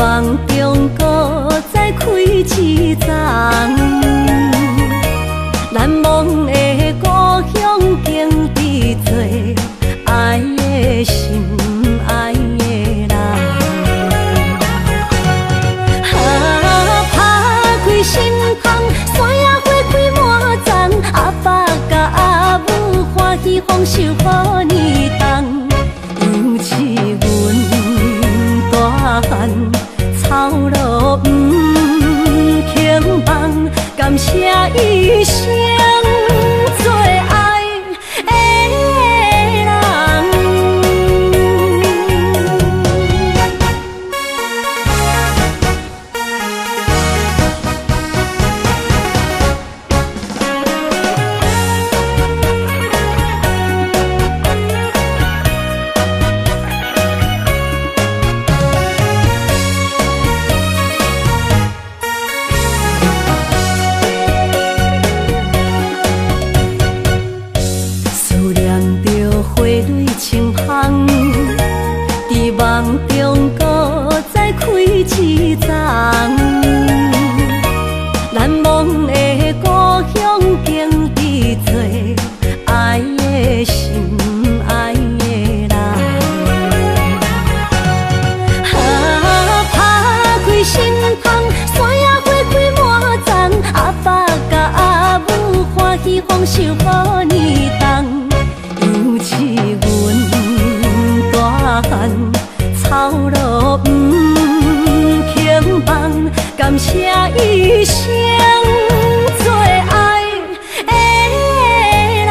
夢中閣再開一叢。難忘的故鄉景致最愛的心愛的人。啊，拍開心窗，山野花開滿叢，阿爸佮阿母歡喜豐收予年冬，猶似阮大漢操勞毋肯放，感謝一生最愛的人。思念著花蕊青芳，佇夢中閣再開一叢。難忘的故鄉景致最愛的心愛的人。啊，拍開心窗，山野花開滿叢，阿爸佮阿母歡喜豐收予年冬，猶似阮大漢操勞毋肯放，感謝一生最愛的人。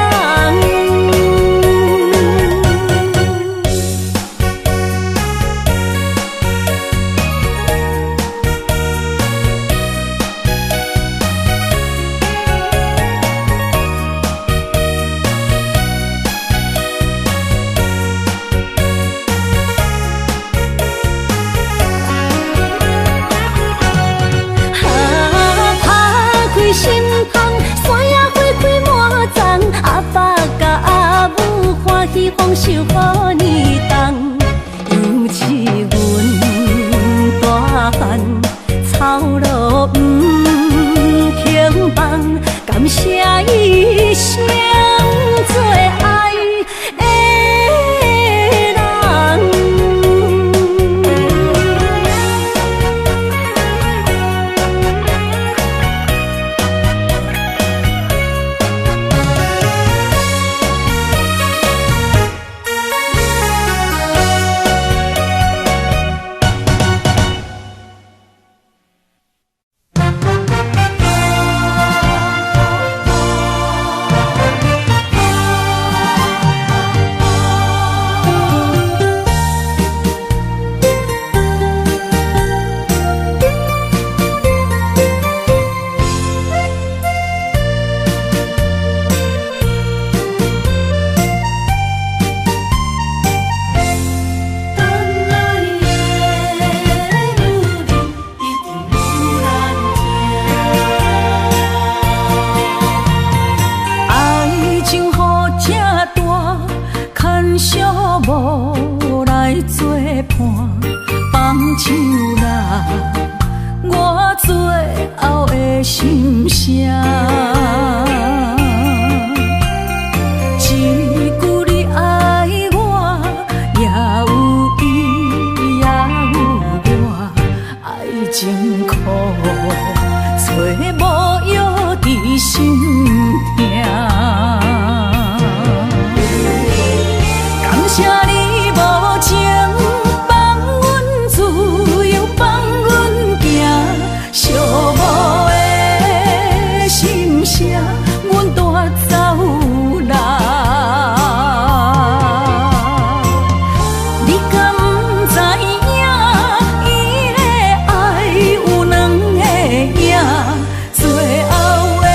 啊，拍開心窗，山野花開滿叢，阿爸佮阿母歡喜豐收予年冬，猶似阮大漢操勞毋肯放，感謝一生最愛的人。等來的女人一定有難聽。愛情予這大，牽小無來作伴，放手啦，我最後的心聲。一句你愛我，也有伊，也有我，愛情苦，找無藥治心疼。感謝你無情，放阮自由，放阮行，寂寞的心聲，阮帶走啦。你敢知影？伊的愛有兩个影，最後的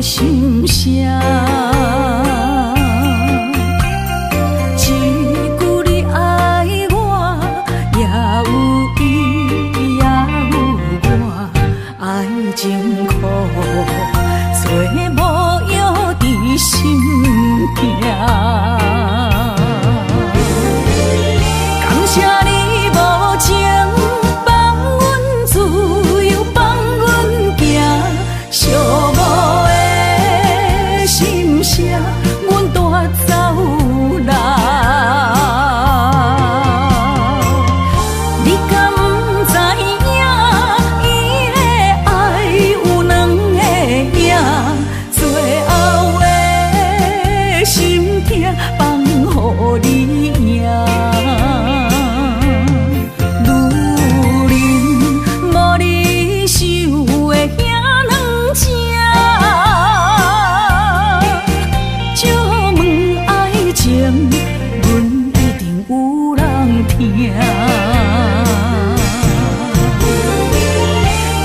心聲。一句你愛我，也有伊，也有我，愛情苦，做無藥治心痛。感謝你無情，放阮自由，放阮行，寂寞的心聲，阮帶走人。你敢知影？伊的愛有兩个影，最後的心痛放予你贏。女人無你想的遐軟情，借問愛情，阮一定有人疼。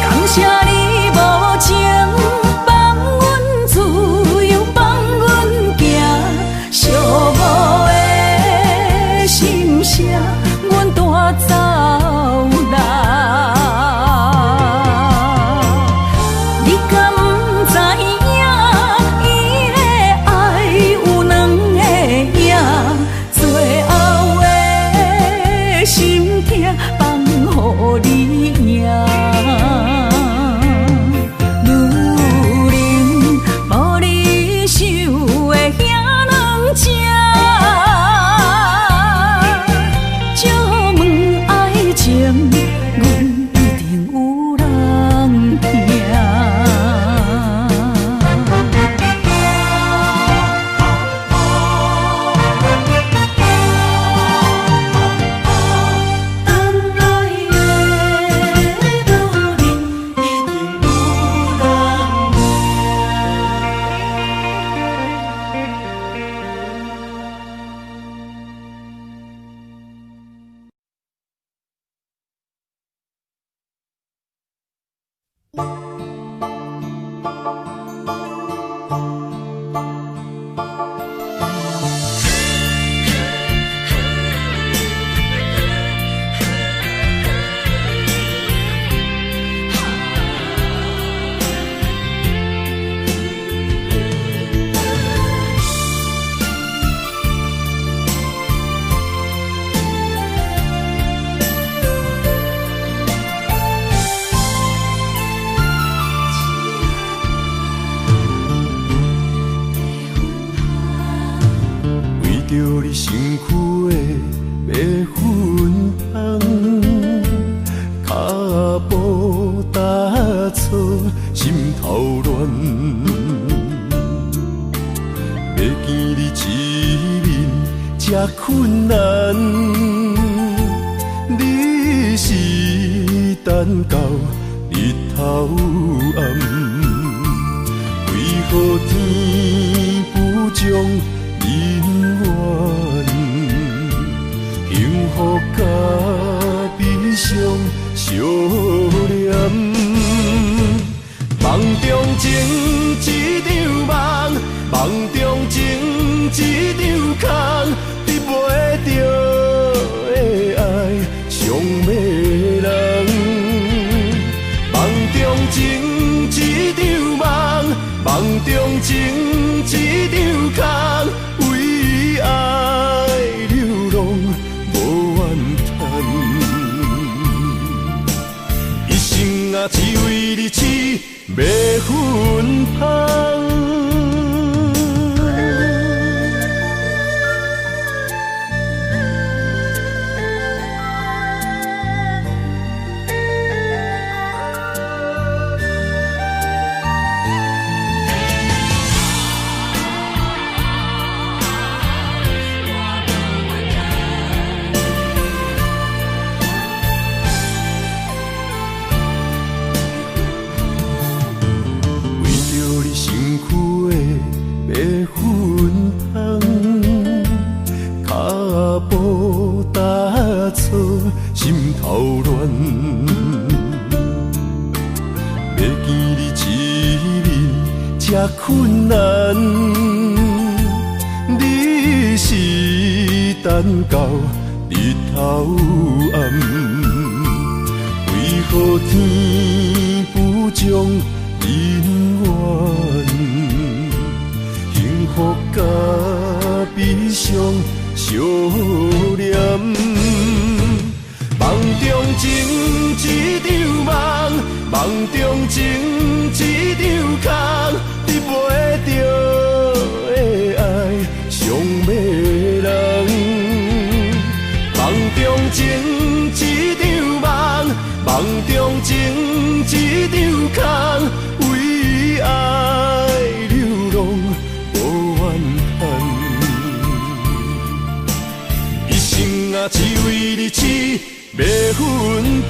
感謝你無情，放阮自由，放阮行，寂寞的心聲，阮帶走人。你敢知影？伊的愛有兩個影，最後的心痛放予你贏。女人無你想的遐軟情，借問愛情，阮一定有人疼。等來的女人一定有人疼。為著你身軀的白粉香，跤步踏錯，心頭亂。欲見你一面這困難，你是等到日頭暗，為何天不將姻緣？幸福佮悲傷相連。夢中情一場夢，夢中情一場空，得袂著的愛傷迷人。夢中情一場夢，夢中情一場空，為愛流浪無怨嘆。一生啊，只為你痴迷芬芳。為著你身困難，你是等到日頭暗，為何天不將姻緣，幸福佮悲傷相連。夢中情一場夢，夢中情一場空，得袂著的愛傷迷人。夢中情一場夢，夢中情一場空，為愛流浪無怨嘆。一生啊，只為你痴迷芬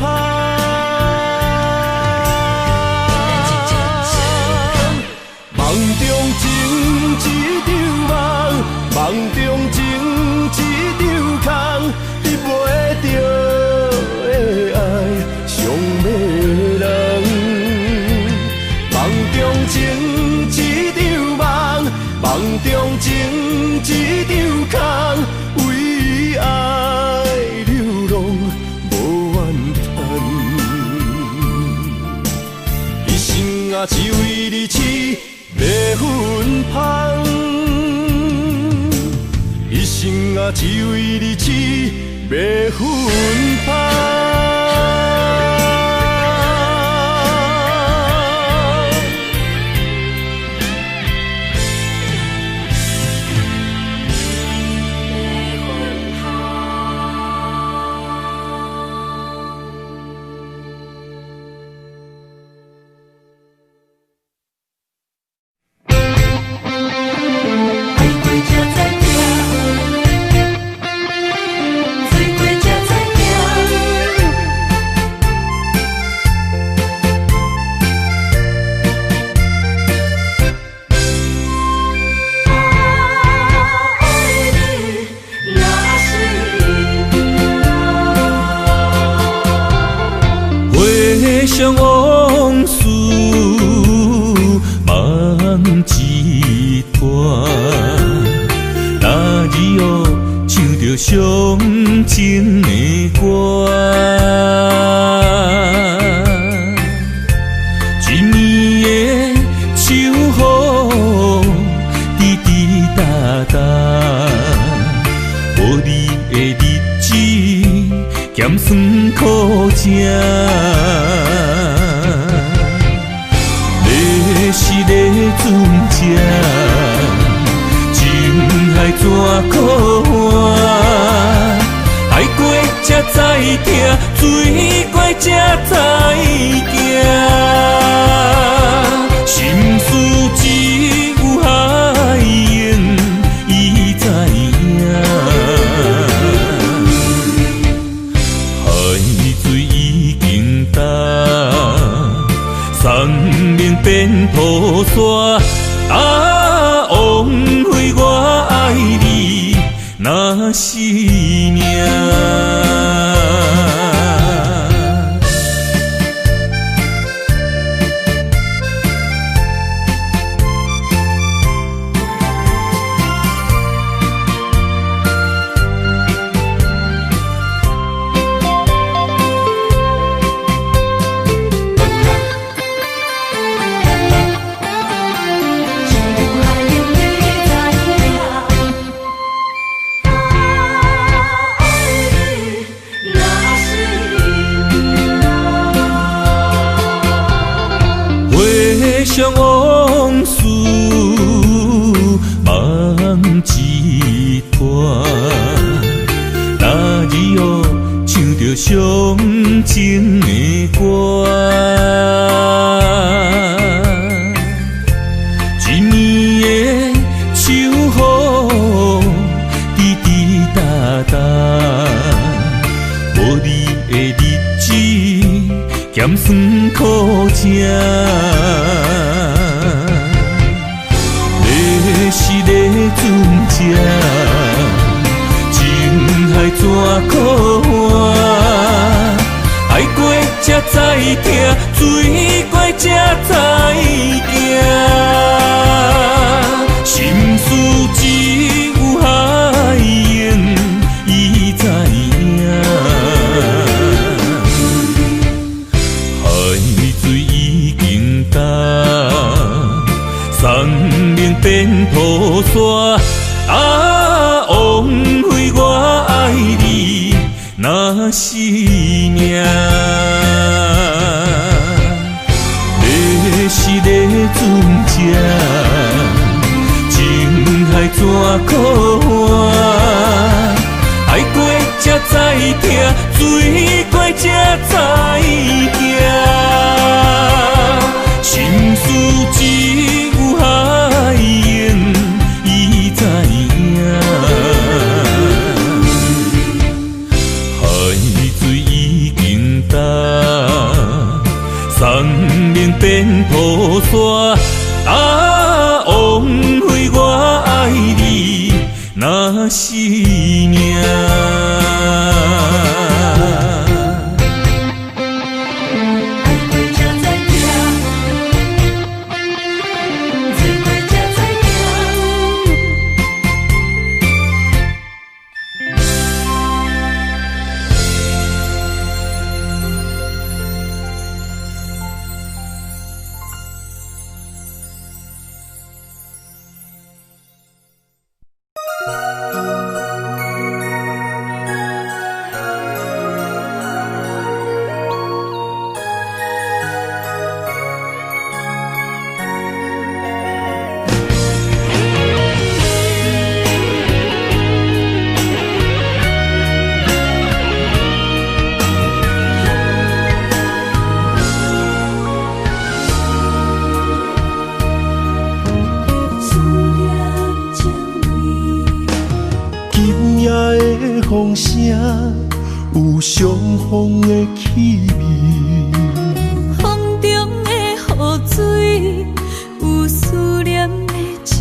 芳。夢中情一場夢，夢中情一場空，得袂著的愛傷迷人。夢中情一場夢，夢中情一場空，為愛流浪無怨嘆。一生啊，只為你痴迷芬芳。一生啊，只為你痴迷芬芳。愛過才知疼，醉過才知疼。啊，愛你若是命。回想往事，梦一段。那日哦，唱著伤情的歌，一暝的秋雨，滴滴答答，无你的日子，咸酸苦食。你是咧船只，情海怎苦换？愛過才知疼，醉過才知行。心事只有海湧伊知影。海水已經乾，山盟變土沙。啊，枉費我愛你，若是命。只有海湧伊知影。啊，愛你若是命。回想往事，夢一段。那日哦，唱著傷情的歌，一暝的秋雨，滴滴答答，無你的日子，咸酸苦食。你是咧船只，情海怎苦换？愛過才知疼，醉過才知行。沙。啊，枉费我愛你，若是命。你是咧船只，情海怎可换？愛過才知疼，水過才知行。心事只有海湧伊知影。海水已經乾，山盟變土沙。啊，枉費我愛你，若是命。愛過才知疼，水過才知行。思念情味。今夜的風聲有傷風的氣味，風中的雨水有思念的情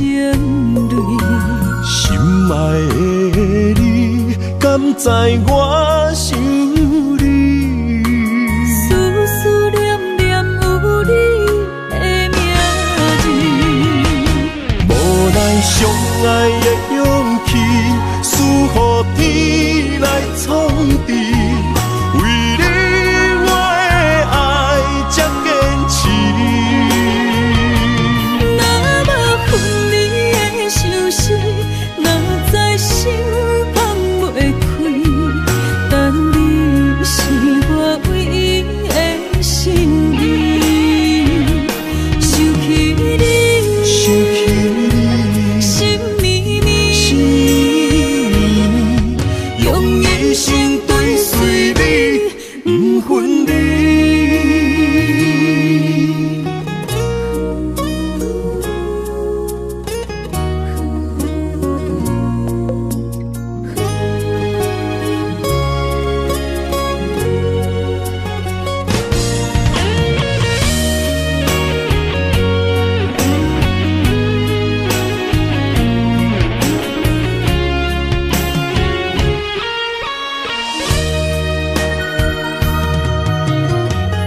淚。心愛的你，敢知我想你？思思念念有你的名字。無奈相愛的勇氣，輸予天來創治。為你我的愛這堅持。若無分離的相思，哪知心放袂開。但你是我唯一的心意。想起你，想起你，心绵绵，心绵绵，用一生追隨你，不分離。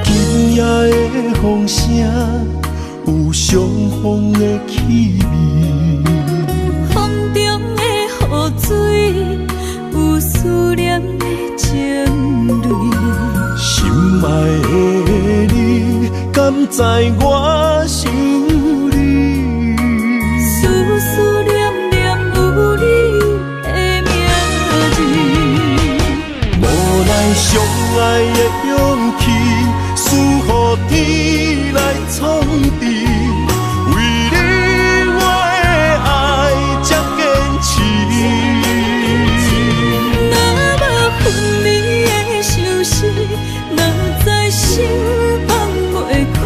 今夜的風聲有傷風的氣味，風中的雨水有思念的情淚。心愛的你，敢知我想你？思思念念有你的名字。無奈相愛的勇氣，輸予天來創治。為你我的愛這堅持。若無分離的相思，哪知心放袂開。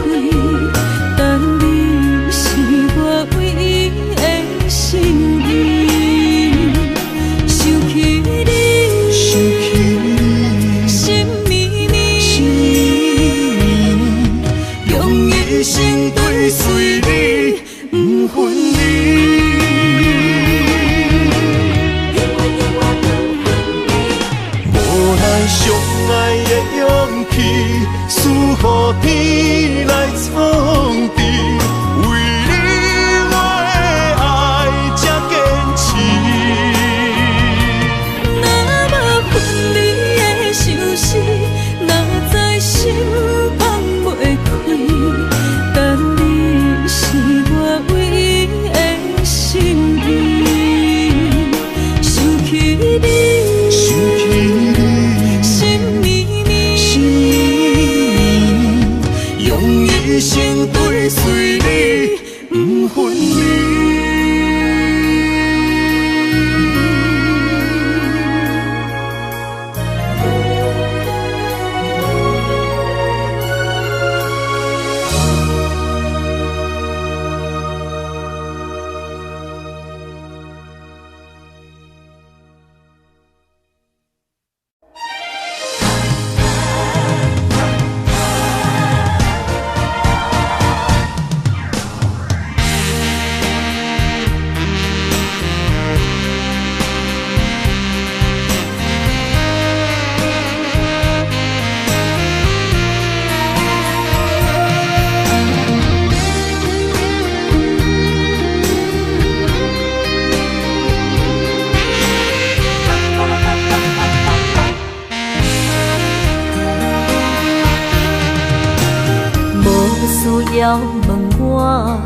要問我，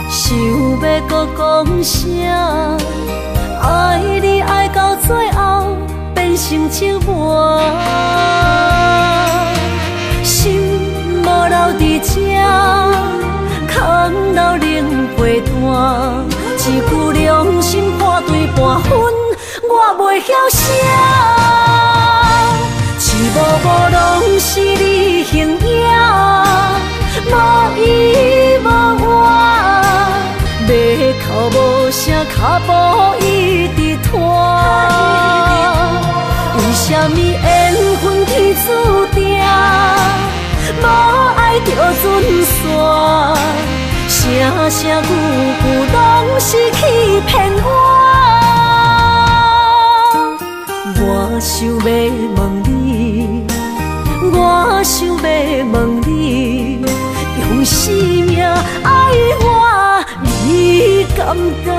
想欲閣講啥？愛你愛到最後變成折磨，心無留佇這，空留冷被單，一句良心破碎半分，我袂曉寫。一幕幕攏是你形影，無依無倚，欲哭無聲，跤步一直拖。為啥物緣分天注定，無愛就準散，聲聲句句攏是欺騙我。我想欲問你，我想欲問你，用生命愛我，你敢敢？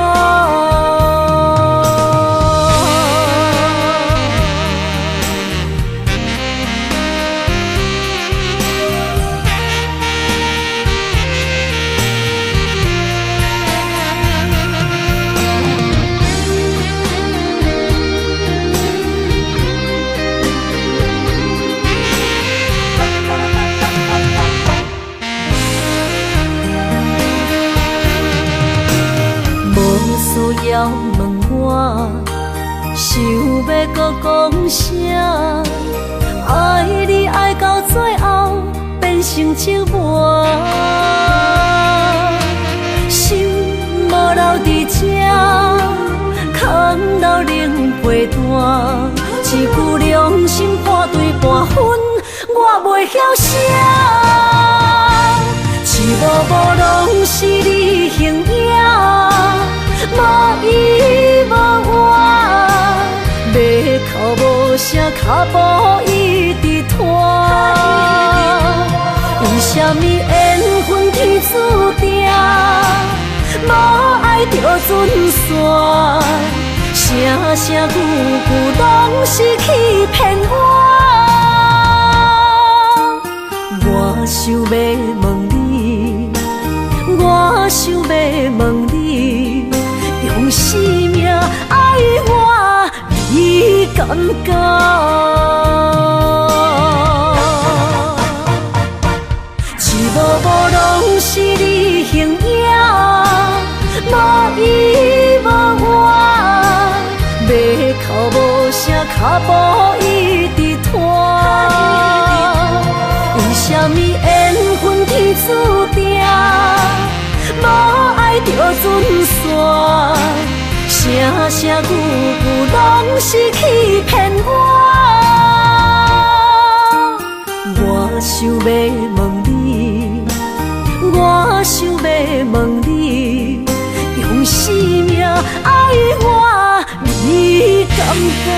無需要問我，想欲閣講啥？愛你愛到最後變成折磨，心無留佇這，空留冷被單，一句良心破碎半分，我袂曉寫。一幕幕攏是你形影，無依無倚，欲哭無聲，跤步一直拖。為啥物緣分天注定，無愛就準散，聲聲句句攏是欺騙我。我想欲問你，我想欲問你，用生命愛我，你敢敢？一幕幕攏是你形影，無依無倚，欲哭無聲，跤步一直拖。為啥物緣分天注定，無愛就準散，聲聲句句攏是欺騙我。我想欲問你，我想欲問你，用生命愛我，你敢敢？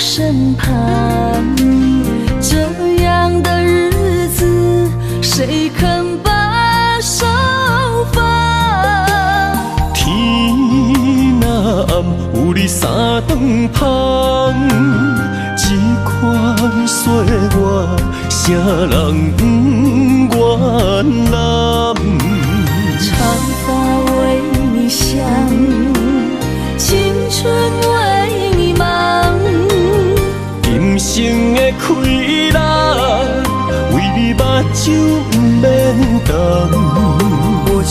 身旁，這樣的日子，誰肯把手放？天若暗，有你三頓芳，這款歲月，啥人不願攬？長髮為你想，青春為你忙。今生的快樂，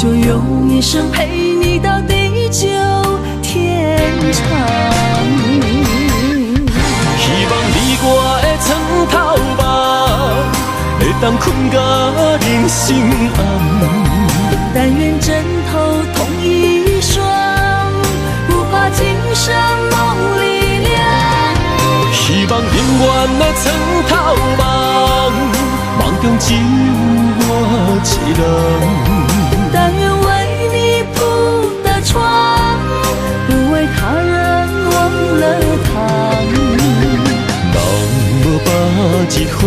就用一生陪你到地久天長。希望你我的床頭夢，會當睏甲人生暗。但願枕頭同一雙，不怕今生夢裡涼。希望永遠的床頭夢，夢中只有我一人。但願為你鋪的床，不為他人忘了躺。人無百日好，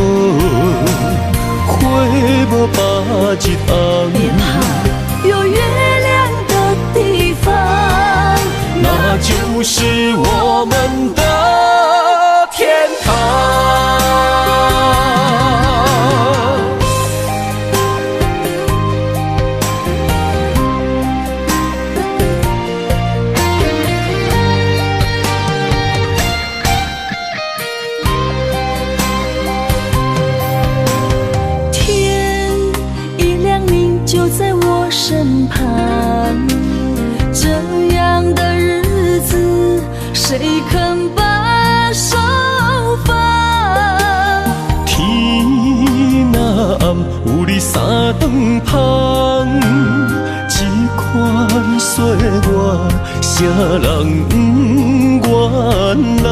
花無百日紅。別怕，有月亮的地方，那就是我們的天堂。天一亮，你就在我身旁，這樣的日子，誰肯把手放？天若暗，有你三頓芳，這款歲月，啥人不願攬？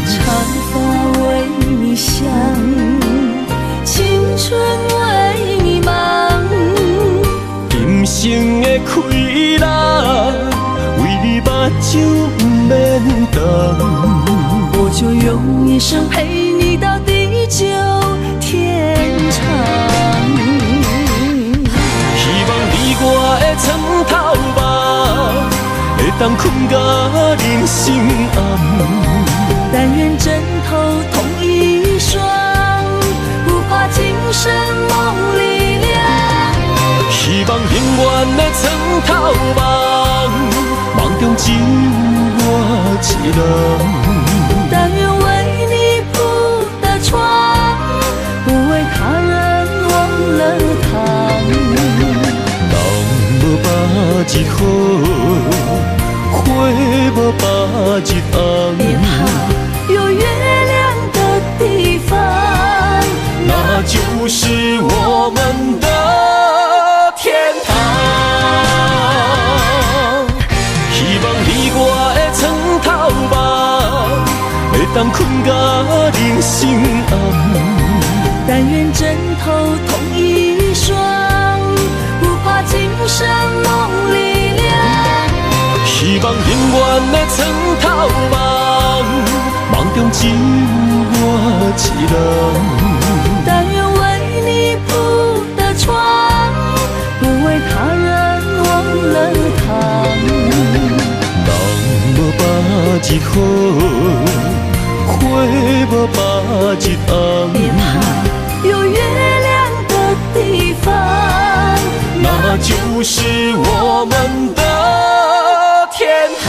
長髮為你想，青春為你忙。今生的快樂，為你目睭毋免瞪。我就用一生陪你到地久天長。希望你我的床頭夢，會當睏甲人生暗。但願枕頭同一雙，不怕今生夢裡涼。希望永遠的床頭夢，夢中只有我一人。但願為你鋪的床，不為他人忘了躺。人無百日好，花無百日紅。別怕，有月亮的地方，那就是我們的天堂。希望你我的床頭夢，會當睏甲人生暗。但願枕頭同一雙，不怕今生夢裡涼。希望永遠的床頭夢，夢中只有我一人。但願為你鋪的床，不為他人忘了躺。人無百日好，花無百日紅。別怕，有月亮的地方，那就是我們的天堂。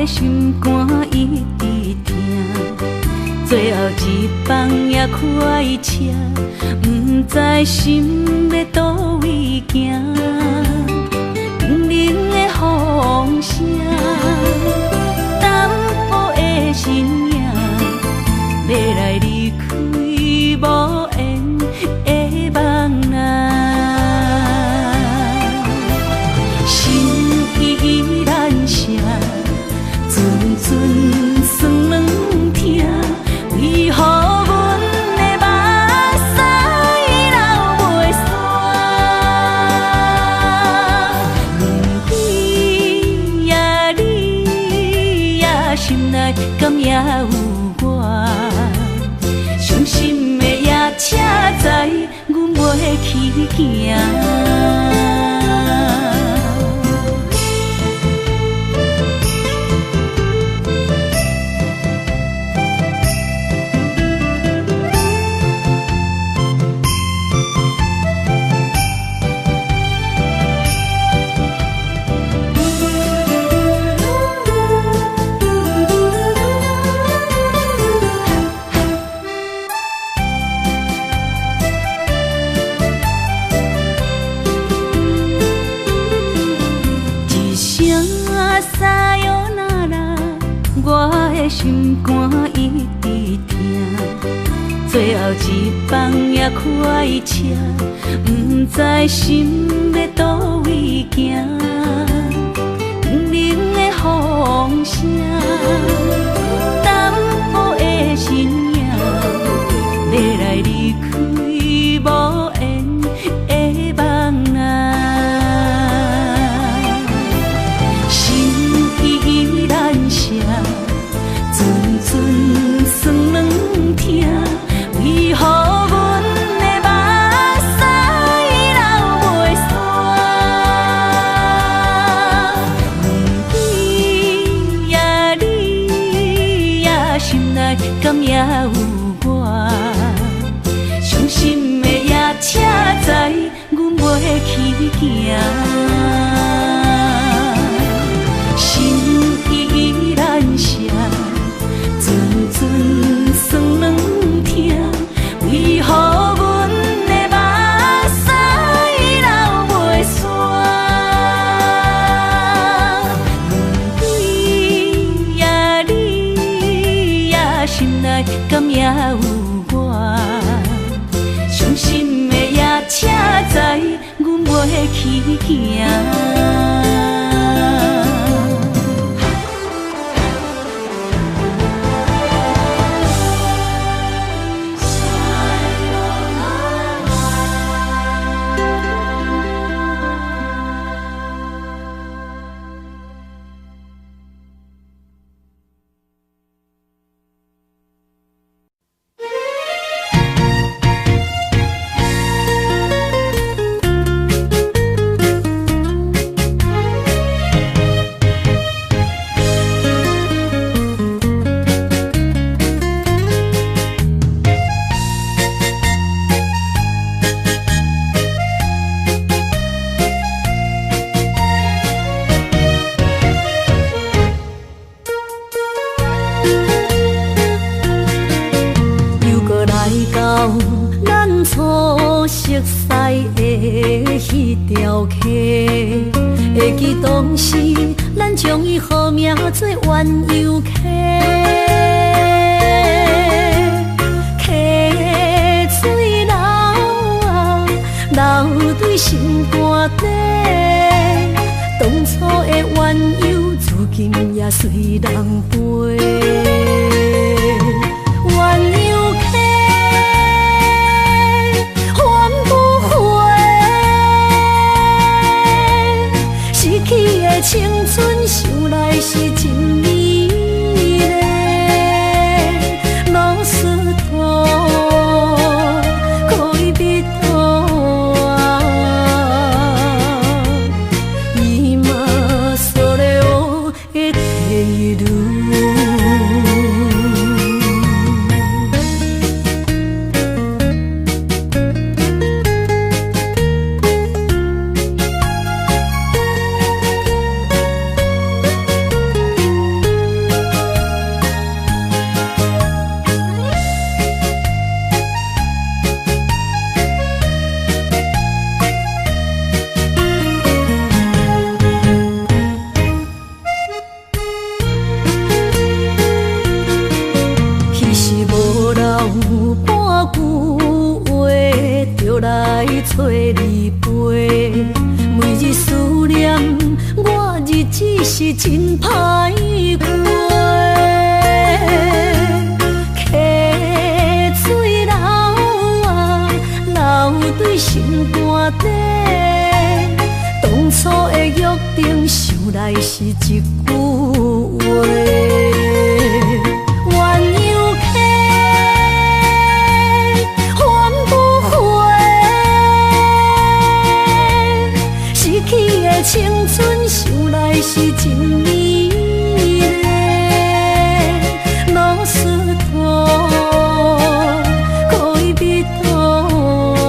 心肝一直疼，最後一班也開車，毋知心欲佗位行。冷冷的風聲，淡薄的身影，欲來離開無緣的夢人。去行。一声さよなら，我的心肝一直疼。最後一班也快車，毋知心欲佗位行。冷冷的風聲，淡薄的身影，欲來離開無緣的夢啊。心意難捨，陣陣酸軟疼，為何阮的目屎流袂煞？问你呀你呀，心內敢猶有我？傷心的夜車載，阮袂去行。心意難捨，陣陣酸軟疼，為何阮的目屎流袂煞？問你呀你呀，心內敢猶有我？傷心的夜車載，阮袂去行。又閣來到咱初熟似的彼條溪，會記當時咱將伊號名做鴛鴦溪，溪水流啊流對心肝底，當初的鴛鴦如今也隨人飛。鴛鴦溪還不回，失去的青春想來是真美麗。ロスト戀人啊，今それを得ている。彼時無人有半句話，就來揣你陪。每日思念，我日子是真歹過。溪水流啊流對心肝底，當初的約定，想來是一句話。鴛鴦溪還不回，是真美麗。ロスト戀人は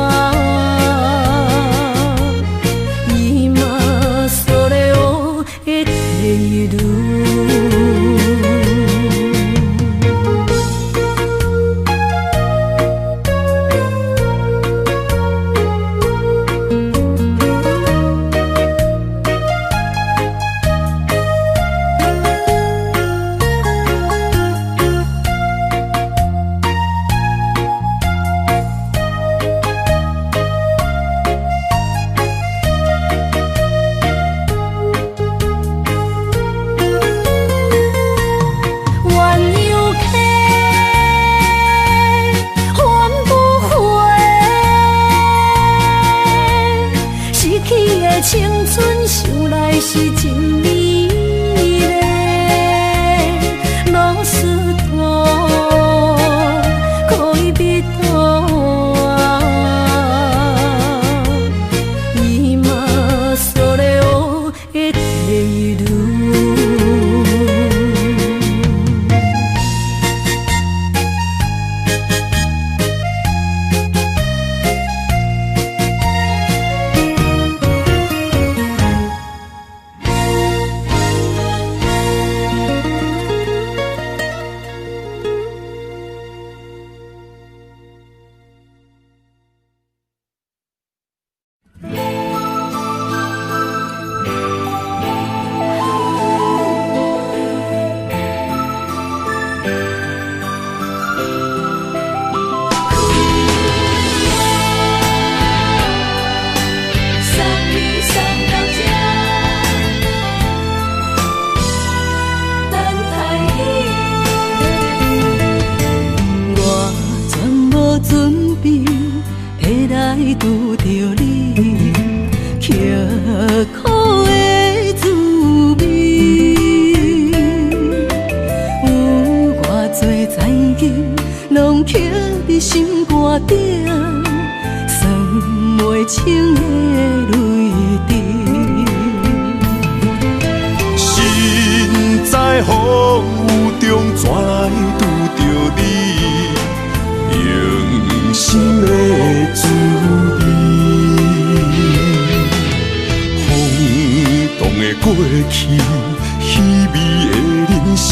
今それを得ている。鸳鸯溪，還不回，失去的青春，想來是真美麗。ロスト戀人は今それを得ている。送你送到這，等待你。我全無準備會來拄著你，刻苦的滋味，有偌濟残忍，攏刻佇心肝頂，算袂清的淚滴。身在風雨中，怎來拄著你？用心的滋味，風動的過去，稀微的人生，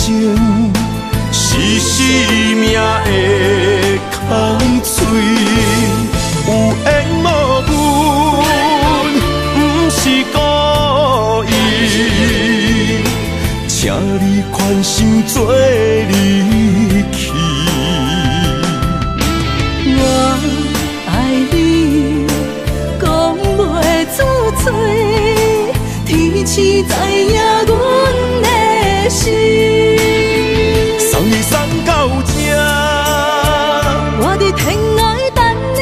是生命的空喙。有緣無分，毋是故意。請你寬心做離去。我愛你，講袂出嘴，天時知影阮的心。送你送到這，我佇天涯等你，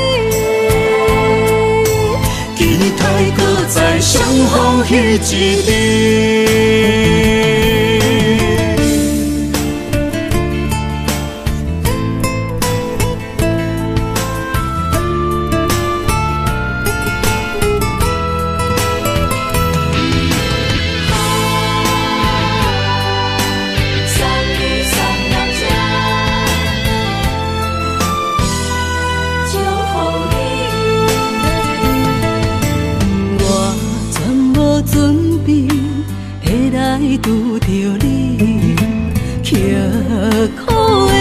期待閣再相逢彼一日。送你送到這，祝福你。我全無準備會來拄著你，刻苦的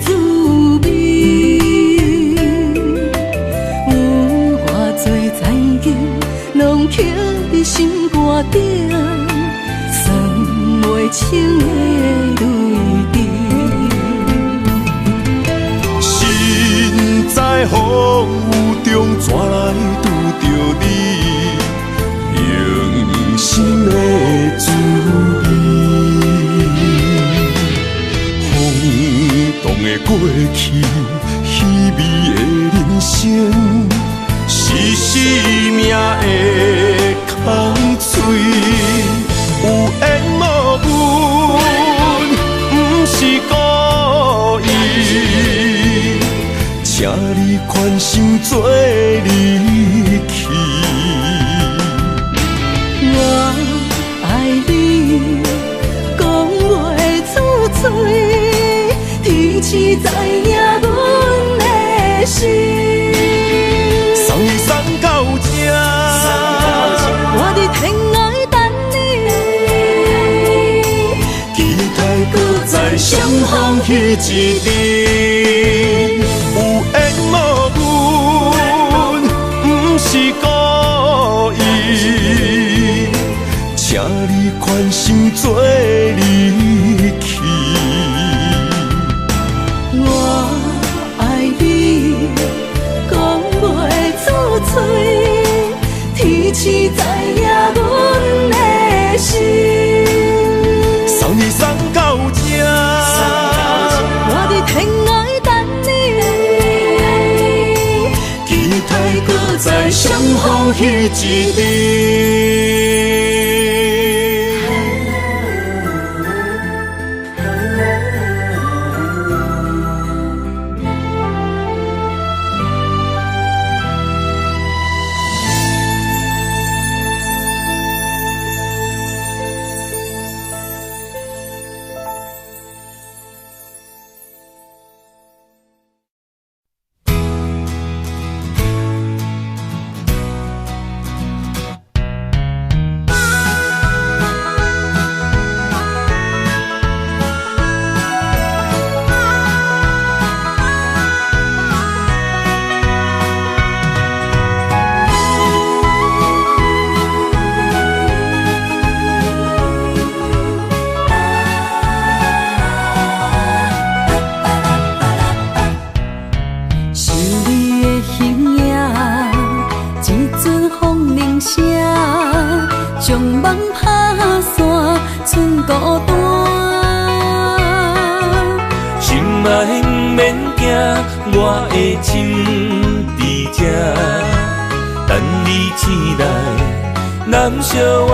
滋味，有偌濟殘忍，攏刻佇心肝頂，算袂清的淚滴。身在風雨中，怎來拄著你？用心的滋味，風動的過去，稀微的人生，是生命的空喙。有緣無分，毋是故意。請你寬心做離去。我愛你，相逢彼一日。有緣無分，毋是故意，請你寬心做離去。我愛你，講袂出嘴，天時知影阮的心。送你送到這，我佇天涯等你，期待閣再相逢彼一日。想你的形影，一阵風鈴聲，將夢拍散，剩孤單。心愛毋免驚，我的心佇這，等你醒來，攬惜我。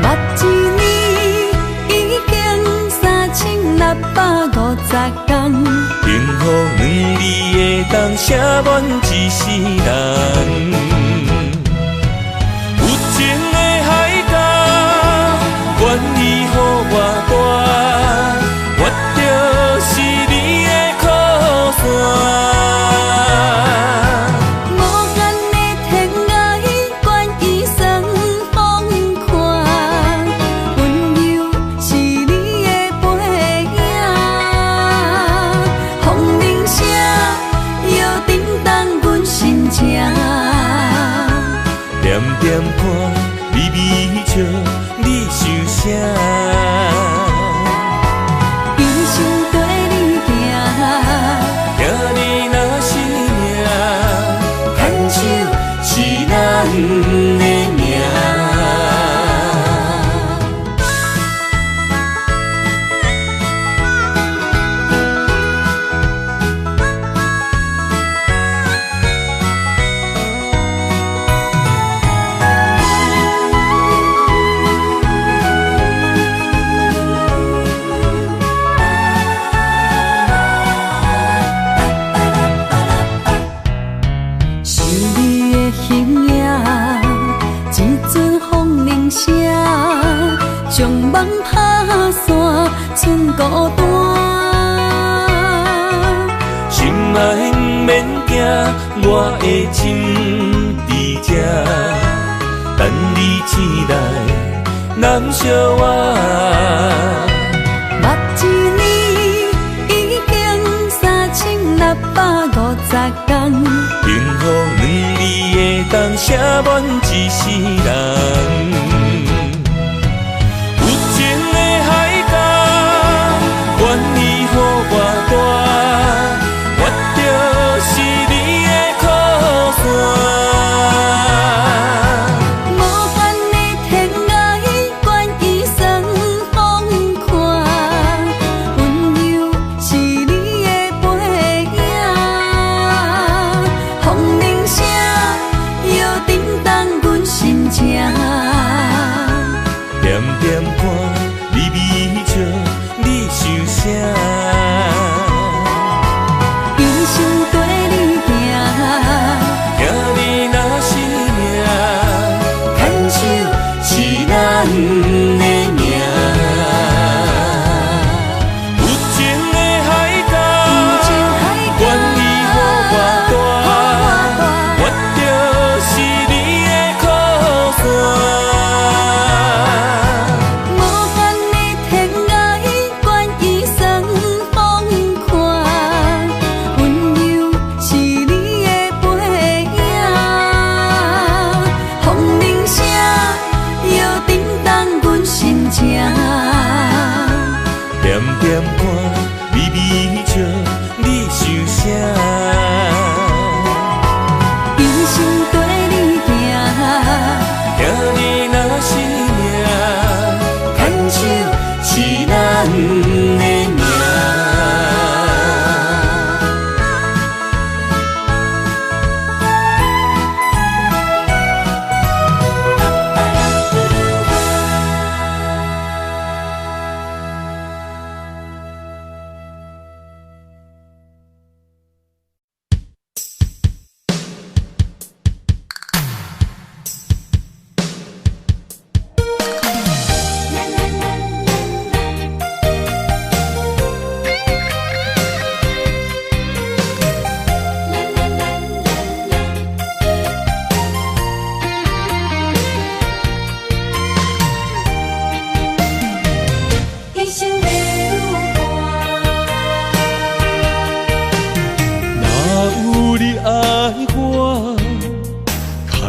捌一年已經3650天，幸福兩字會當寫滿一世人。有情的海角，願意予偌大，我就是你的靠山。無限的天涯，願意算風寒，溫柔是你的背影。風鈴聲又叮當阮心情，點點看，微微笑，你想啥？一生綴你行，聽你若是命，牽手是咱的命。想你的形影，一阵風鈴聲，將夢拍散，剩孤單。心愛毋免驚，我的心佇這，等你醒來，攬惜我。捌一年已經3650天，幸福兩字會當寫滿一世人。有情的海角，願意予偌大，我就是你的靠山。無限的天涯，願意算風寒，溫柔是你的背影。風鈴聲又叮當阮心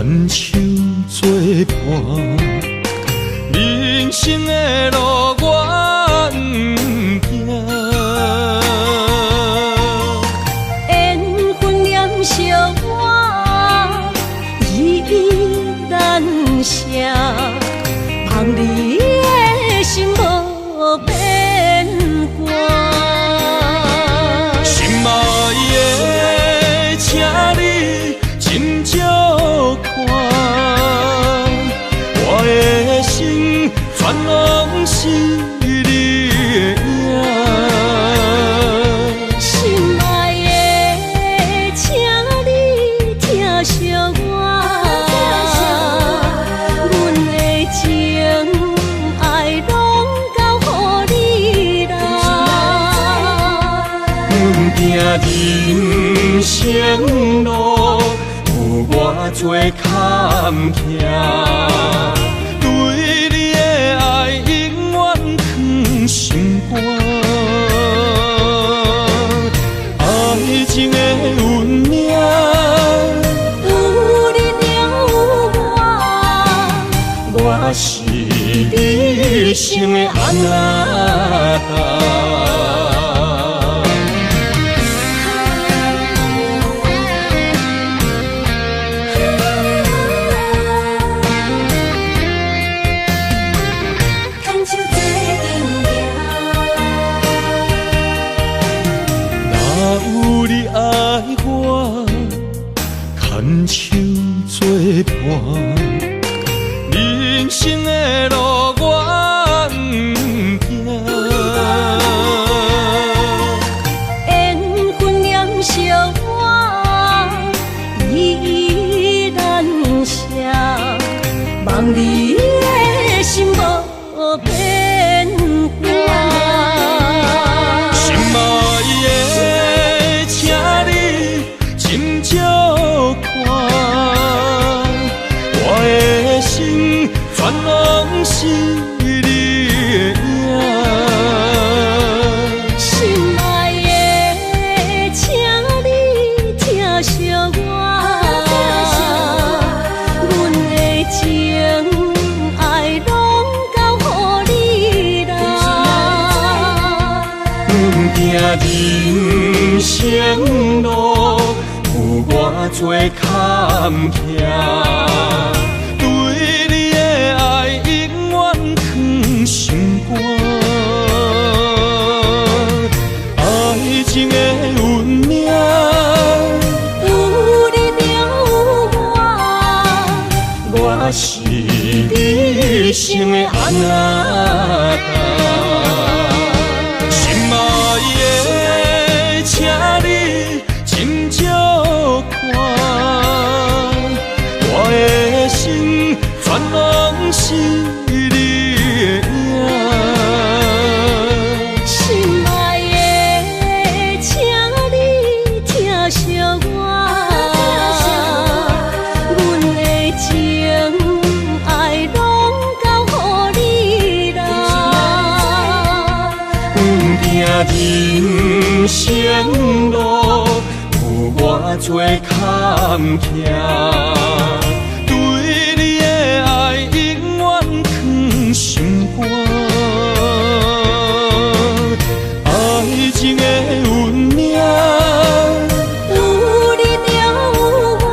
牽手做伴，人生的路我毋驚。緣分念相我，依依難捨，望你的心無變卦。心愛的，請你斟酌看，我的心全攏是你的影。心愛的，請你疼惜我，阮的情愛攏交予你啦。毋驚人生路有偌濟坎坷，對你的愛永遠囥心肝。愛情的運命，有你就有我，我是你一生的阿那達。牽手做陣行。若有你愛我，牽手做伴，人生的路我毋驚。緣分念相我，依依難捨，望你的心無變卦。心愛的，請你斟酌看，我的心全攏是你的影。心愛的，請你疼惜我，阮的情愛攏交予你啦。毋驚人生路有偌濟坎坷，對你的愛永遠囥心肝。愛情的運命，有你就有我，我是你一生的阿那達。心愛的，請你斟酌看，我的心全攏是你的影。心愛的，請你疼惜我，阮的情愛攏交予你啦。毋驚人生路有偌濟坎坷，對你的愛永遠囥心肝。愛情的運命，有你就有我，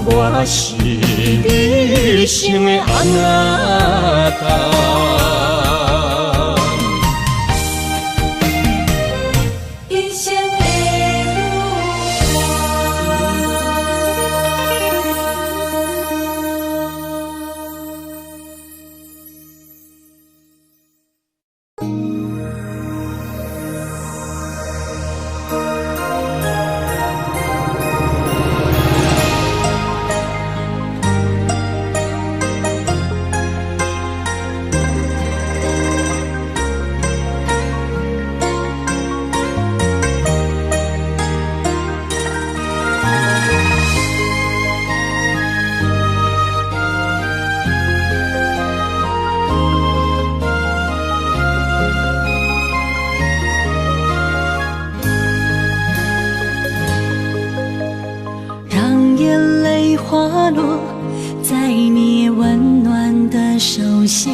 我是你一生的阿那達。一生的舞伴。淚滑落在你溫暖的手心，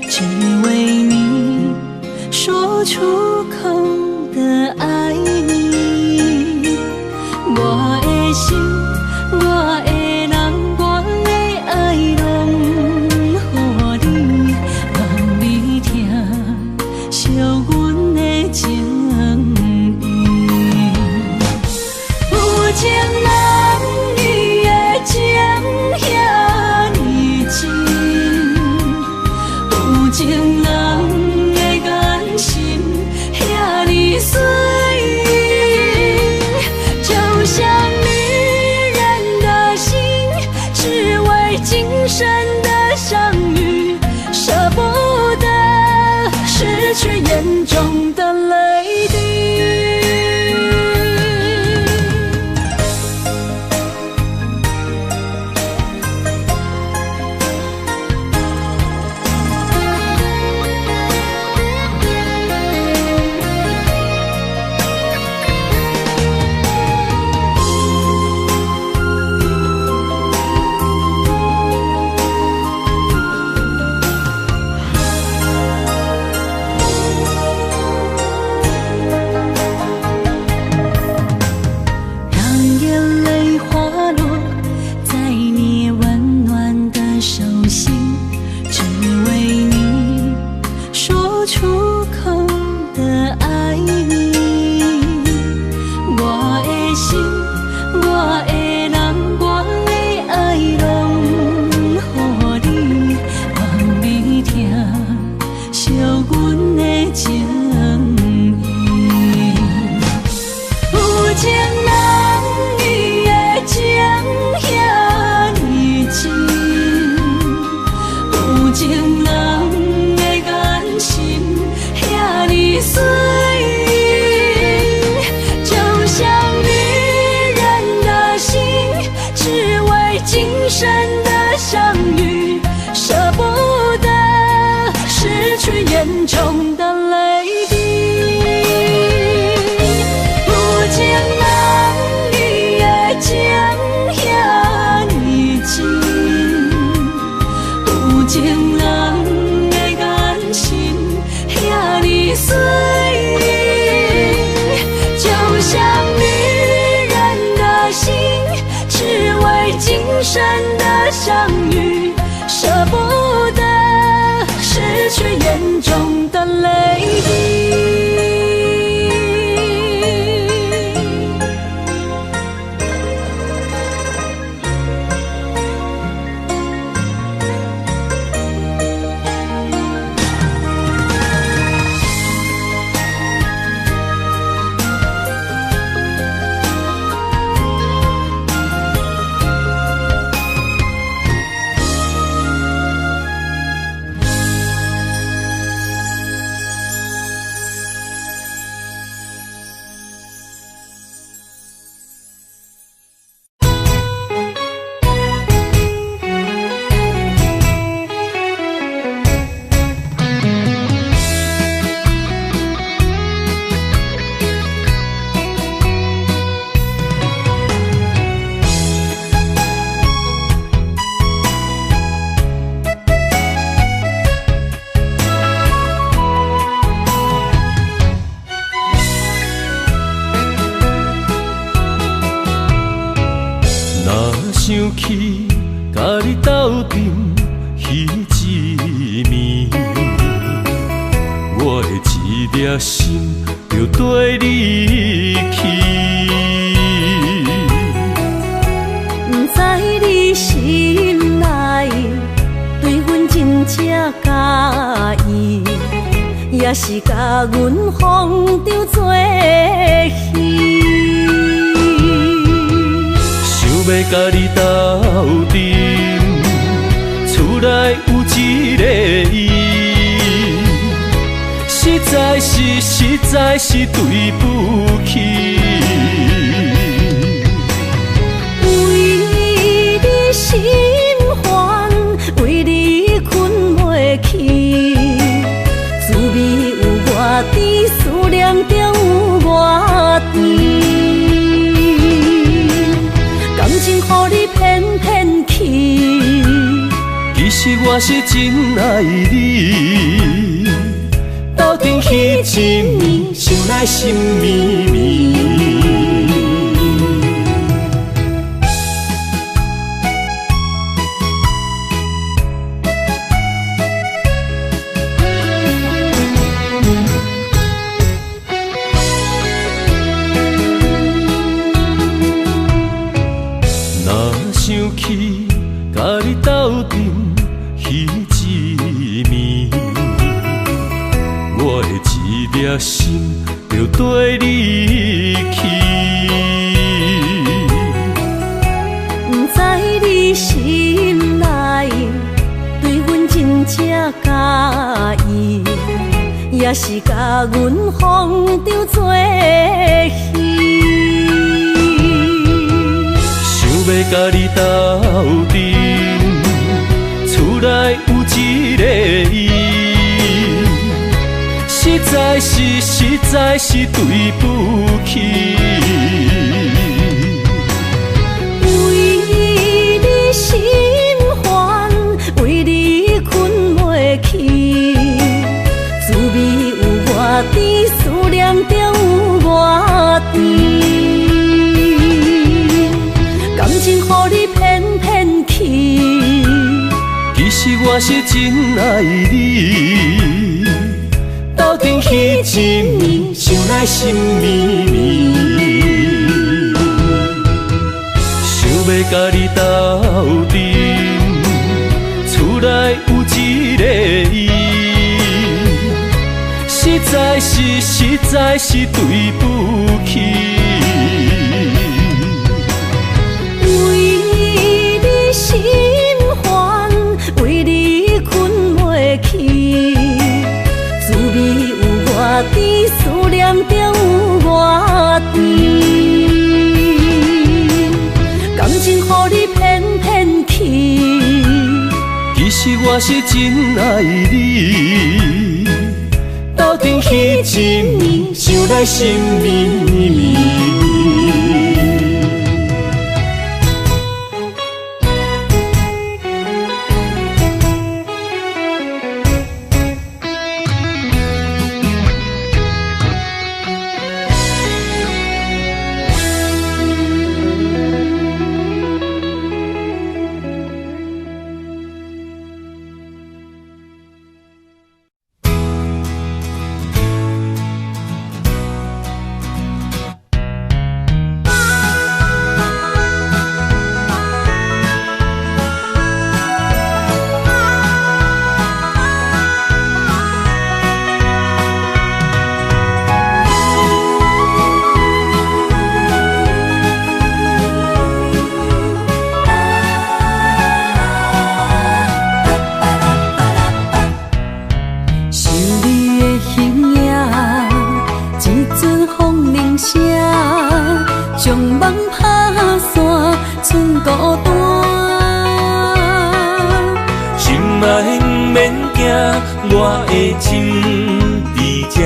只為你說出口的愛你。我的心，我的人，我的愛攏予你，望你疼惜阮的情意。有情人伊的情遐呢真，有情人的眼神遐呢媠，就像女人的心，只為今生的相遇，捨不得失去眼中的淚滴。讓眼淚滑落在你溫暖的手心，只為你說出口的愛你。我的心，我的人，我的愛攏予你，望你疼惜阮的情意。有情人伊的情遐呢真，有情人的眼神遐呢媠，就像女人的心，只為今生的相遇，捨不得失去眼中的淚滴。有情人伊的情遐呢真，有情人的眼神遐呢媠，就像女人的心，只為今生的相遇，捨不得失去眼中的淚滴。若想起佮你斗陣彼一暝，我的一粒心就綴你去。不知你心內對阮真正佮意，也是共阮風中做戲。想欲佮你斗陣，厝內有一個伊，實在是對不起。為你心煩，為你睏袂去，滋味有偌甜，思念中有偌甜。感情予你你騙騙去。其實我是真愛你，鬥陣彼一暝，想來心綿綿。若想起佮你鬥陣彼一暝，我的一粒心就綴你去。不知你心內對阮真正佮意，也是共阮風中做戲。想欲佮你鬥陣，厝內有一個伊，實在是實在是對不起。為你心煩，為你睏袂去，滋味有偌甜，思念中有偌甜。感情予你騙騙去，其實我是真愛你，鬥陣彼一暝，想來心綿綿。想欲佮你鬥陣，厝內有一個伊，實在是實在是對不起。為你心煩，為你睏袂去，滋味有偌甜，思念中有偌甜。感情予你騙騙去，其實我是真愛你，鬥陣彼一暝，想來心綿綿。想你的形影，一阵風鈴聲，將夢拍散，剩孤單。心愛毋免驚，我的心佇這，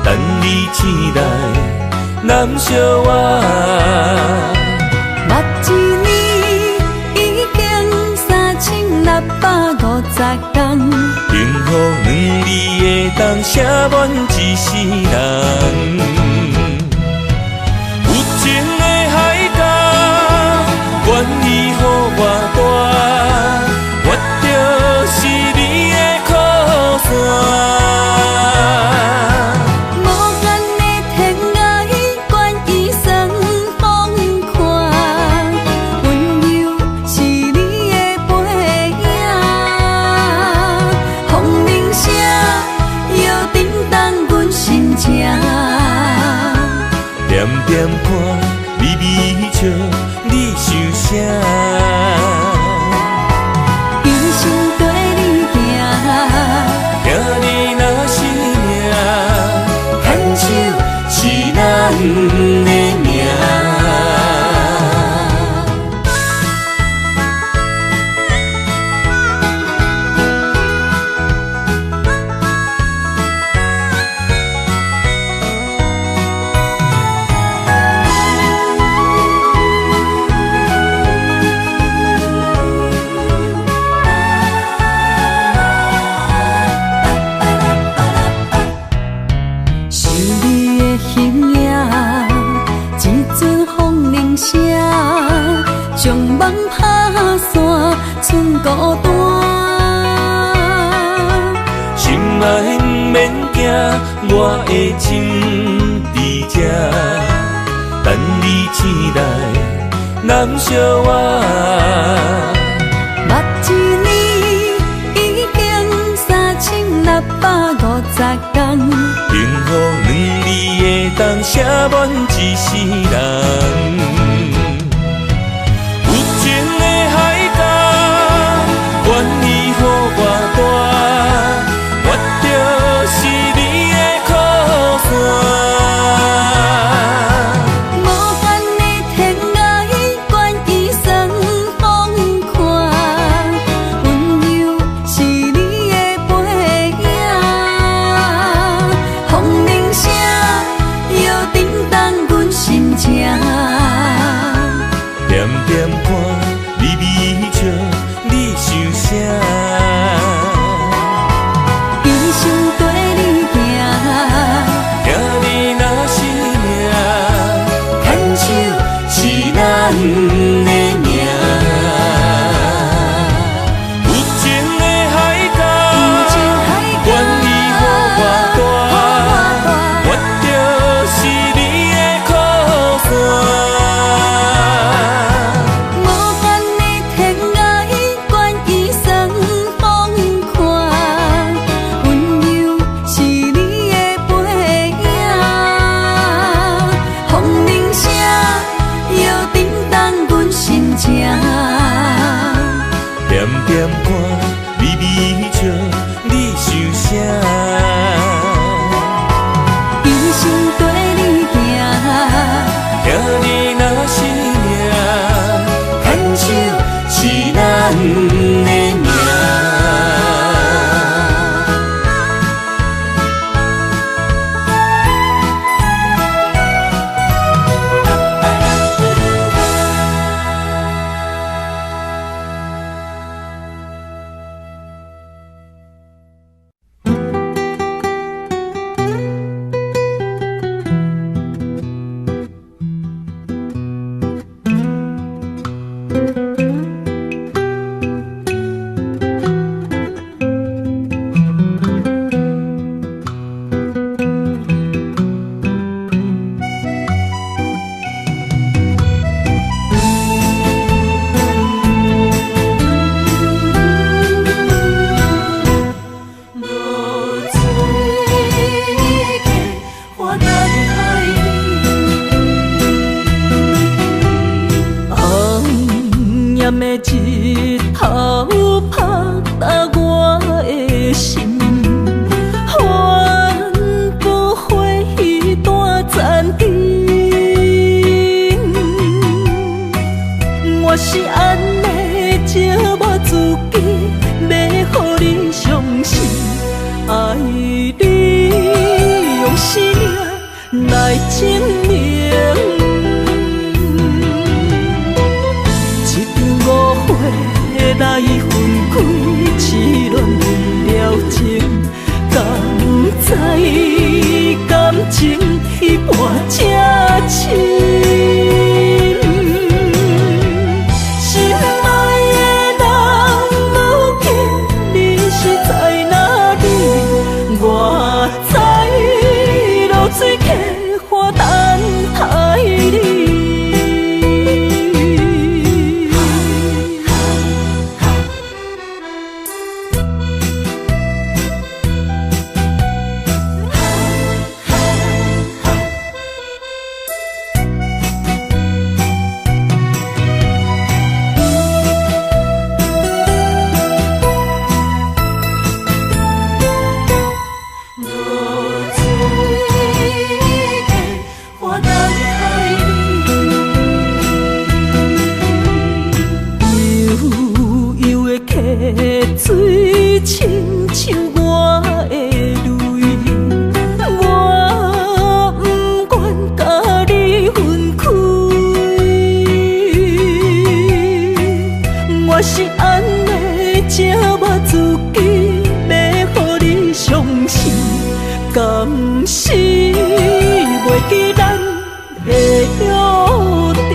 等你醒來，攬惜我。目一年已經3650天，幸福兩字會當寫滿一世人。有情的海角，願意予我大，我就是你的靠山。無限的天涯，願意算風寒，溫柔是你的背影。風鈴聲又震動阮心情，點點看，微微笑，你想啥？一生綴你行，聽你若是命，牽手是咱的命。將夢拍散，剩孤單。心愛毋免驚，我的情佇這，等你醒來，攬惜我。目一年已經3650天，幸福兩字會當寫滿一世人。有情的海角，願意予偌大，我就是你的靠山。無限的天涯，願意算風寒，溫柔是你的背影，風鈴聲又叮當阮心情。點點看，微微笑，你想啥？一生綴你行，聽你若是命，牽手是咱的命。有情的海角，願意予偌大，我就是你的靠山。無限的天涯，願意算風寒，溫柔是你的背影，風鈴聲又叮當阮心情。點點看，微微笑，你想啥？一生綴你行，聽你若是命，牽手是咱的命。落水溪，我等待你。红炎的日头拍打我的心，反复回忆断残筋。我是按呢折磨自己，欲予你伤心，愛你用生命來證明。一場誤會來分開，痴戀了情，敢知感情已伴這深。心愛的人，如今你是在哪裡？我在濁水溪岸等待你。落水溪，我等待你。悠悠的溪水，親像我的淚，我不願共你分開。我是按呢折磨自己，欲予你傷心，敢是袂記咱的約定。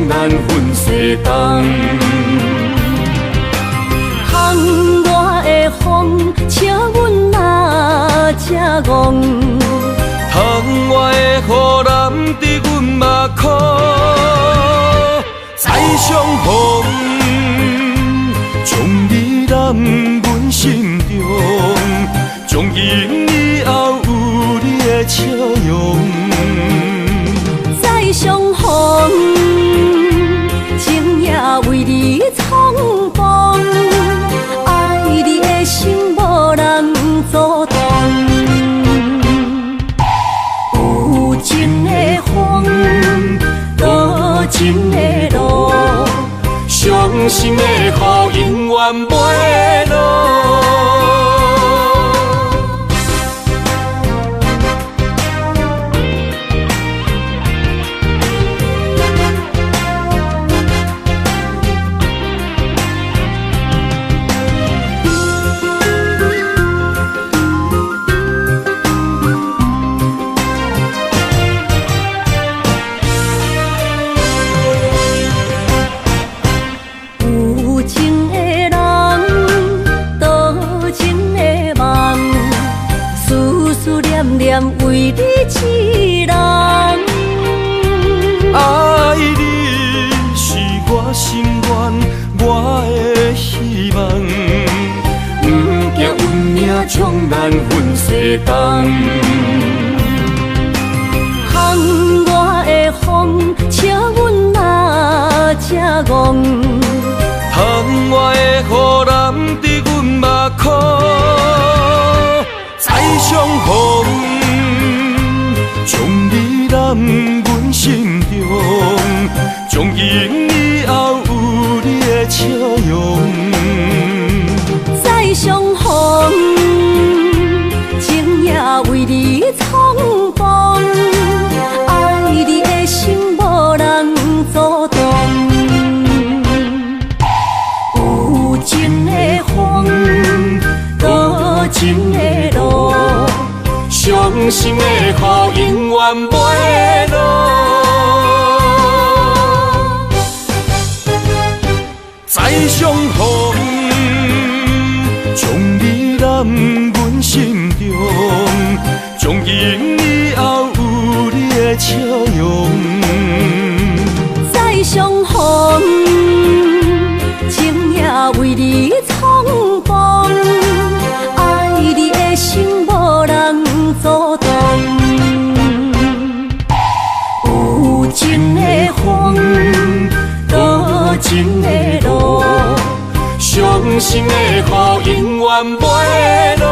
难分西东。窗外的风，笑阮若这戆。窗外的雨淋伫阮目眶，再相逢，将你揽阮心中，从今以后有你的笑容。再相逢，情也为你重逢，爱你的心无人阻挡。有情的风，多情的路，伤心的雨永远袂落。有情的人，多情的梦，思思念念为你一人。爱你是我心愿，我的希望。不惊运命将咱分西东。窗外的风，笑阮若这戆。窗外的雨淋伫阮目眶，再相逢，将你揽阮心中，从今以后有你的笑容。再相逢，情也为你重逢，爱你的心无人阻挡。有情的风，多情的路，伤心的雨永远袂落。再相逢，将你揽阮心中，从今以后有你的笑容。再相逢，情也为你重逢，爱你的心无人阻挡。有情的风，多情的路，伤心的雨永远袂落。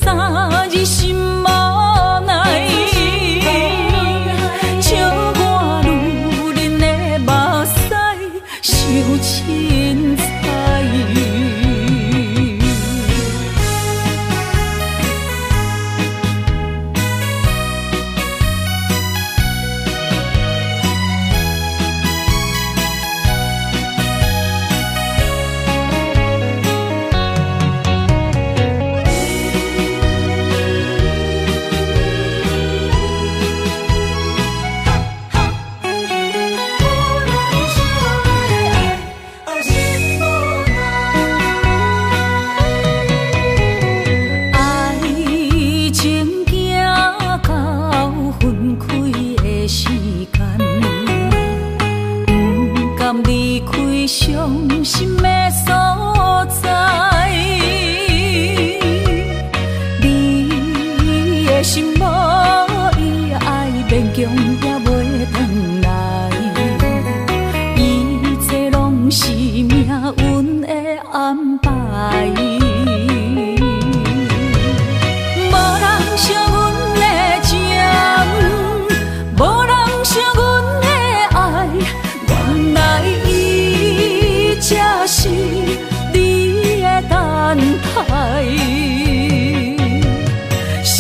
三日心無奈，笑傷心的所在。你的心無伊愛，勉強也袂轉來。一切攏是命運的安排。無人惜阮的情，無人惜阮的愛，原來伊才是你的等待。心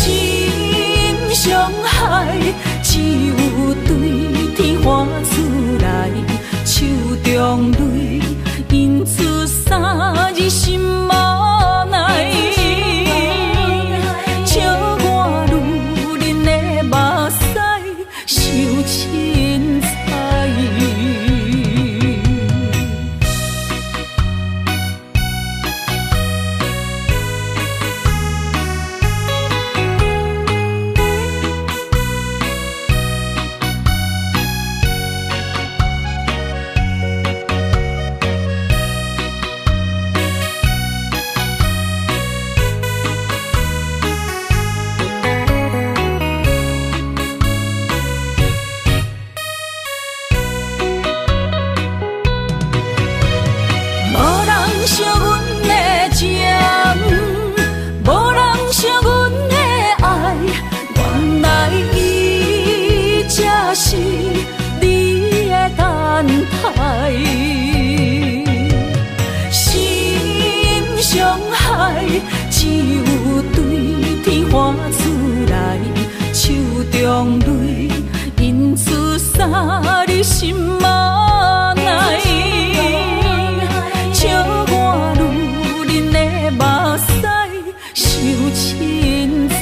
傷害，只有對天喊出來，手中淚印出三字心無奈。笑我女人的目屎傷凊彩。無人惜阮的情，無人惜阮的愛，原來伊才是你的等待。心傷害，只有對天喊出來，手中淚印出三字心無奈。笑我女人的目屎傷凊彩。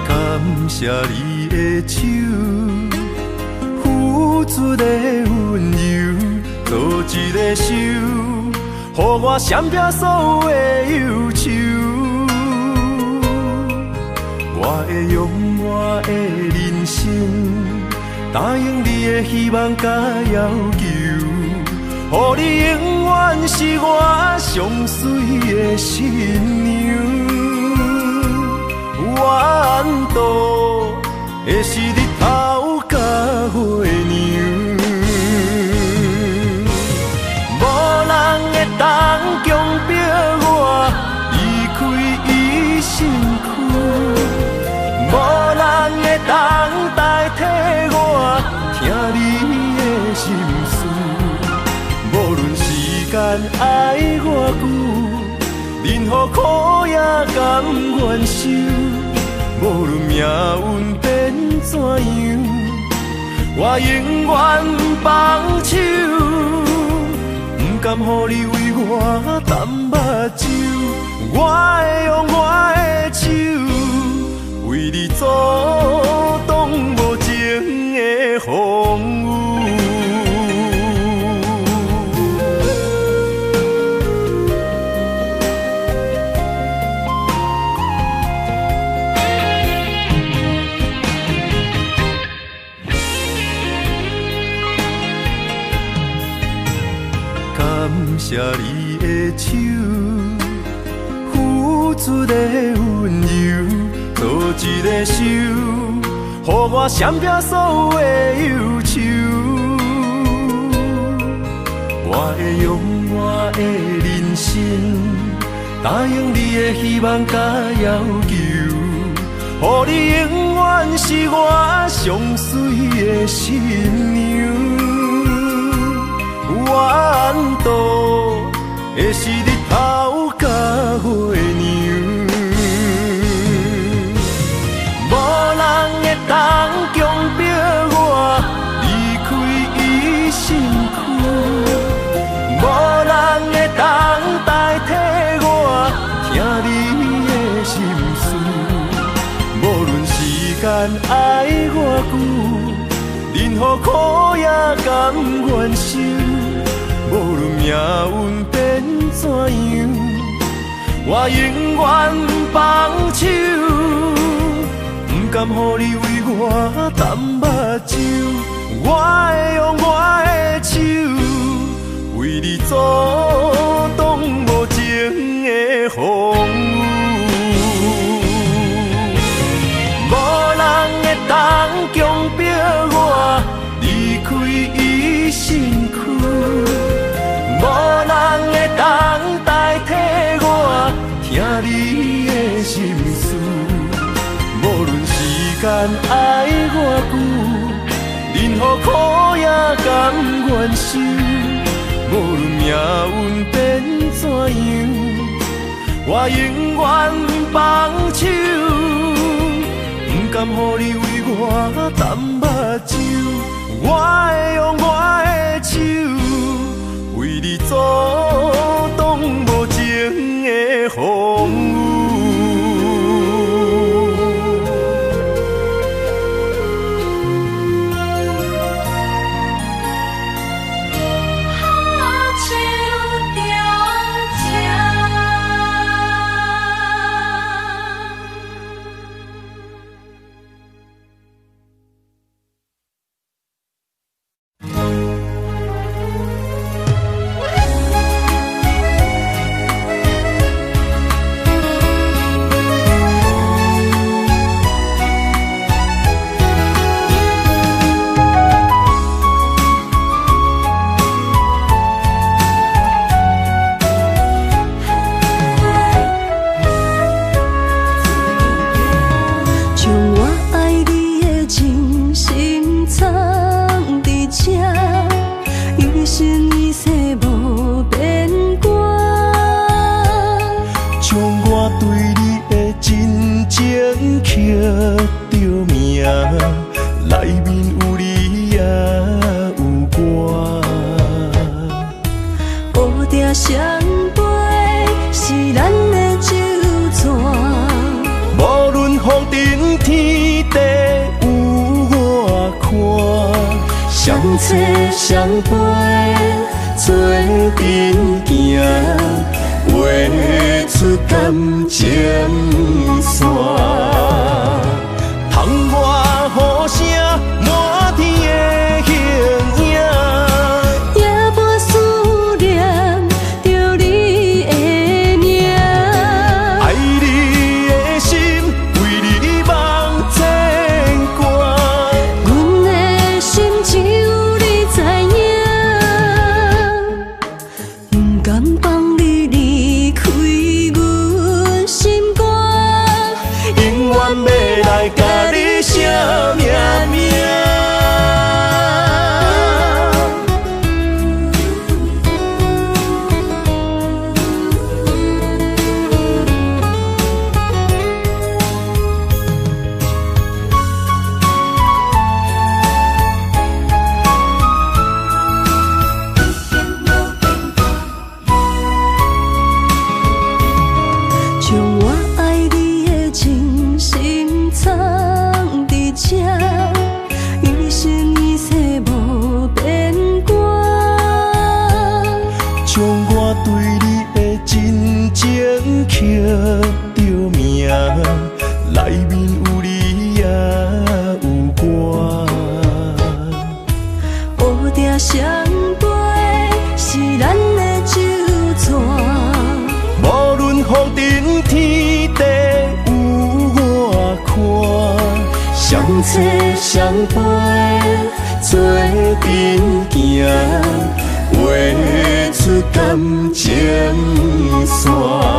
感謝你的手，付出的溫柔，做一个手，予我閃避所有的憂愁。我會用我的人生，答應你的希望佮要求，予你永遠是我上媠的新娘。怨度的是日頭佮月娘，無人會當強迫我離開伊身軀，無人會當代替我聽你的心事。無論時間愛偌久，任何苦也甘願受。無論命運變怎樣，我永遠放手，不甘予你為我澹目睭。我會用我的手，為你阻擋無情的風雨。感謝你的手，付出的溫柔，做一个手，予我閃避所有的憂愁。我我會用我的人生，答應你的希望佮要求，予你永遠是我上媠的新娘。我怨妒的是日頭佮月娘，無人會當強迫我離開伊身軀，無人會當代替我聽你的心事。無論時間愛偌久，任何苦也甘願受。無論命運變怎樣，我永遠放手，不甘予你為我澹目睭。我會用我的手，為你阻擋無情的風雨。無人會當強迫我離開伊身軀，無人會當代替我聽你的心事。無論時間愛偌久，任何苦也甘願受。無論命運變怎樣，我永遠放手，不甘予你為我澹目睭。我會用我的手，為你阻擋無情的風雨。相陪，做阵行，画出感情线。窗外雨声，满天的形影，也无思念著你的名。爱你的心，为你梦牵挂。阮的心只有你知影，不甘放你离开阮心肝，永远欲来共你写命名。将我爱你的真心藏伫这，一生一世无变卦。将我对你的真情刻著名，内面有你也有我。乌蝶相飞是咱的酒纸。无论风尘天地有偌宽，相找相陪，做阵行，画感情線。